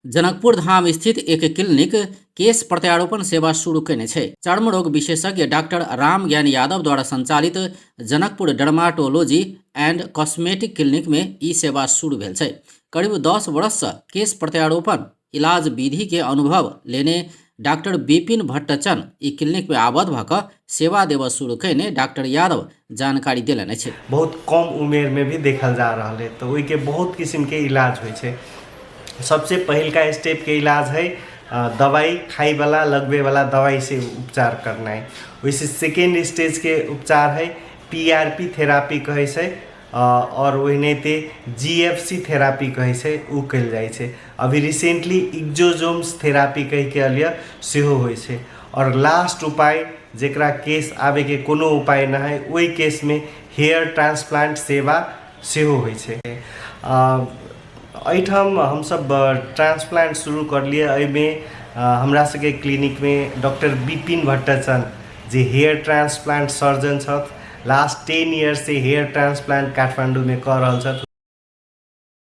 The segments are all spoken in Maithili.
जनकपुर धाम स्थित एक क्लिनिक केश प्रत्यारोपण सेवा शुरू केने छै। चर्म रोग विशेषज्ञ डॉक्टर रामज्ञान यादव द्वारा संचालित Janakpur dermatology and cosmetic clinic में ई सेवा शुरू भेल छै। करीब 10 वर्ष से केश प्रत्यारोपण इलाज विधि के अनुभव लेने डॉक्टर विपिन भट्टचन ई क्लिनिक में आबद्ध भऽ कऽ सेवा देबऽ शुरू कयने डॉक्टर यादव जानकारी देलनि अछि। बहुत कम उमेरमे भी देखल जा रहल है, तऽ ओहिके बहुत किसिमके इलाज होइ छै। सबसे पहिलका स्टेपके इलाज है दवाइ खाइवला लगबैवला दवाइसँ उपचार करनाइ। ओहिसँ सेकेंड स्टेजके उपचार है पी आर पी थेरापी कहै छै, आओर ओहिनाहिते जी एफ सी थेरापी कहै छै, ओ कयल जाइ छै। अभी रिसेंटली इक्जोजोम्स थेरापी कहिके अलियै सेहो होइ छै। आओर लास्ट उपाय, जकरा केस आबैके कोनो उपाय नहि हइ, ओहि केसमे हेयर ट्रांसप्लांट सेवा सेहो होइ छै। एहिठाम हमसभ ट्रांसप्लांट शुरू करलियै। एहिमे हमरा सबके क्लिनिकमे डॉक्टर विपिन भट्टाचार्य, जे हेयर ट्रांसप्लांट सर्जन छथि, लास्ट 10 इयर्ससँ हेयर ट्रांसप्लांट काठमाण्डूमे कऽ रहल छथि।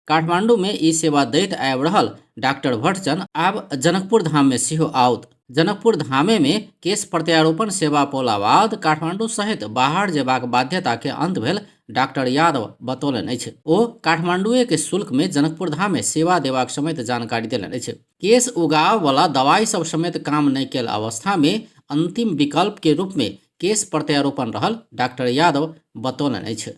काठमांडू में ई सेवा दैत आबि रहल डॉक्टर भट्टचन आब जनकपुर धाम में सेहो आओत। जनकपुर धामे में केश प्रत्यारोपण सेवा पौला बाद काठमांडू सहित बाहर जेबाक बाध्यता के अंत भेल डॉक्टर यादव बतौलनि अछि। ओ काठमांडुए के शुल्क में जनकपुर धाम में सेवा देबाक समेत जानकारी देलनि अछि। केश उगाव वाला दवाई सब समेत काम नहि कयल अवस्था में अंतिम विकल्प के रूप में केश प्रत्यारोपण रहल डॉक्टर यादव बतौलनि अछि।